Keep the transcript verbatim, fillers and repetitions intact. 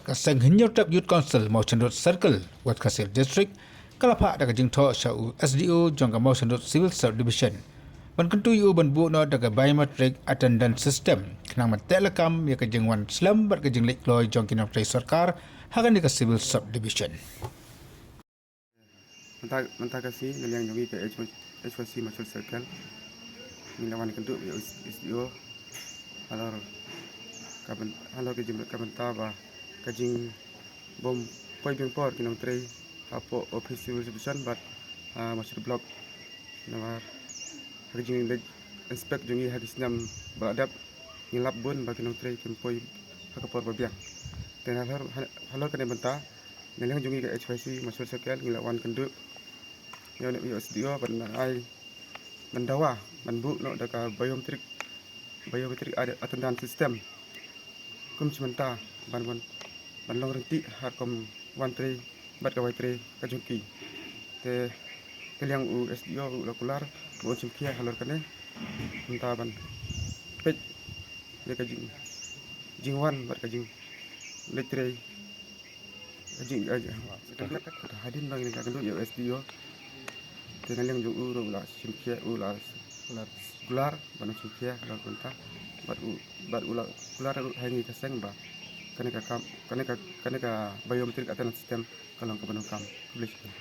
Ka seng Hynñiewtrep Youth Council Mawshynrut Circle, West Khasi Hills District, ka la phah da ka jingthoh sha u S D O jong ka Mawshynrut Civil Subdivision ban kyntu ïa u ban buh noh da ka biometric attendance system khnang ban teh lakam ïa ka jingwan slem bad ka jingleit kloi jong ki nongtrei sorkar ha kane ka Civil Subdivision. Mynta mynta ka sngi na liang jong ngi ka H Y C Mawshynrut Circle, ngi la wan kynduh ïa u S D O halor ka byn- halor ka jingmut ka bynta ba ka jingbym poi biang por ki nongtrei hapoh Office Civil Subdivision bad, ah, Mawshynrut Block. Namar ha ka jingleit inspect jong ngi ha ki snem ba la dep, ngi lap bun ba ki nongtrei kim poi ha ka por ba biang. Te halor halor kane bynta na liang jong ngi ka H Y C Mawshynrut Circle ngi la wan kynduh ïa u S D O ban ai ban dawa ban buh noh da ka biometric, biometric attendance system kum shi mynta ban ban ban long ryntih ha ka wan trei bad ka wai trei ka jong ki. Te na liang u S D O u la kular ba un shim khia halor kane mynta ban peit ïa ka jing jingwan bad ka jingleit trei. Jing, eh, hadien ba ngi la kynduh ïa u S D O. Te na liang jong u ruh u la shim khia, u la kular ban shim khia halor kane bynta bad u bad u la kular ruh ha ngi ka seng ba kane ka kam kane ka kane ka biometric attendance system ka long kaba donkam. Khublei shibun.